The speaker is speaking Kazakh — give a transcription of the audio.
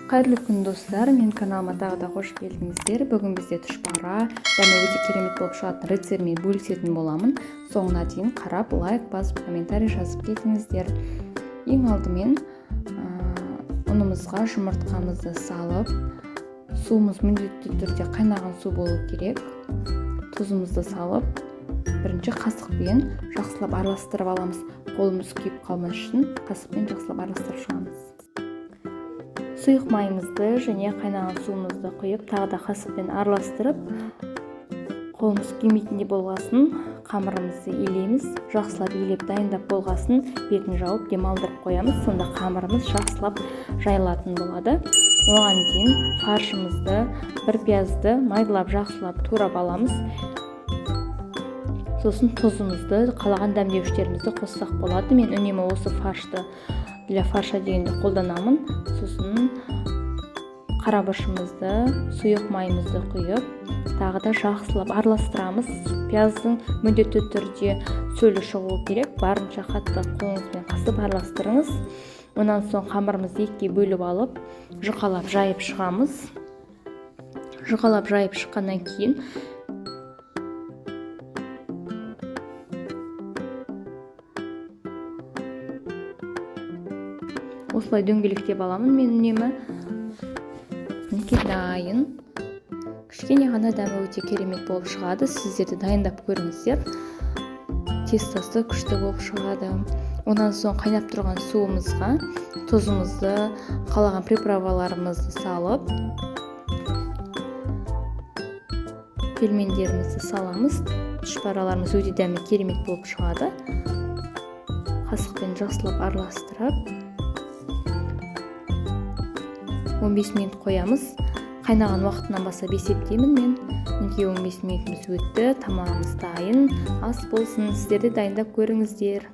Қайырлы күн, достар! Мен каналыма тағы да қош келдіңіздер. Бүгін бізде тұшпара, дәмі өте керемет болып шығатын рецептімен бөлісетін боламын. Соңына дейін қарап, лайк басып, комментарий жазып кетіңіздер. Ең алдымен ұнымызға жұмыртқамызды салып, суымыз міндетті түрде қайнаған су болу керек. Тұзымызды салып, бірінші қасықпен жақсылап араластырып аламыз. Қолымыз күйіп қалмас үшін қасықпен жақсылап араластырып шығамыз. Сұйық майымызды және қайнаған суымызды құйып, тағы да қасықпен араластырып, қолымыз күймейтіндей болғасын қамырымызды илейміз. Жақсылап илеп дайындап болғасын бетін жауып демалдырып қоямыз. Сонда қамырымыз жақсылап жайылатын болады. Оған дейін фаршымызды, бір пиязды майдалап жақсылап турап аламыз. Сосын тұзымызды, қалаған дәмдеуіштерімізді қоссақ болады. Мен үнемі осы фаршты для фарша дегенді қолданамын. Сосын қара бұрышымызды, сұйық майымызды құйып, тағы да жақсылап араластырамыз. Пияздың міндетті түрде сөлі шығуы керек. Барынша қатты қолыңызбен қысып араластырыңыз. Онан соң қамырымызды екіге бөліп алып, жұқалап жайып шығамыз. Жұқалап жайып шыққаннан кейін осылай дөңгелектеп аламын мен үнемі. Мінекей, дайын. Кішкене ғана дәмі өте керемет болып шығады. Сіздер де дайындап көріңіздер. Тестосы күшті болып шығады. Онан соң қайнап тұрған суымызға тұзымызды, қалаған приправаларымызды салып, пельмендерімізді саламыз. Тұшпараларымыз өте дәмі керемет болып шығады. Қасықпен жақсылап араластырып 15 минут қоямыз. Қайнаған уақытынан бастап есептеймін мен. Мінекей, 15 минутымыз өтті, тамағымыз дайын. Ас болсын, сіздер де дайындап көріңіздер.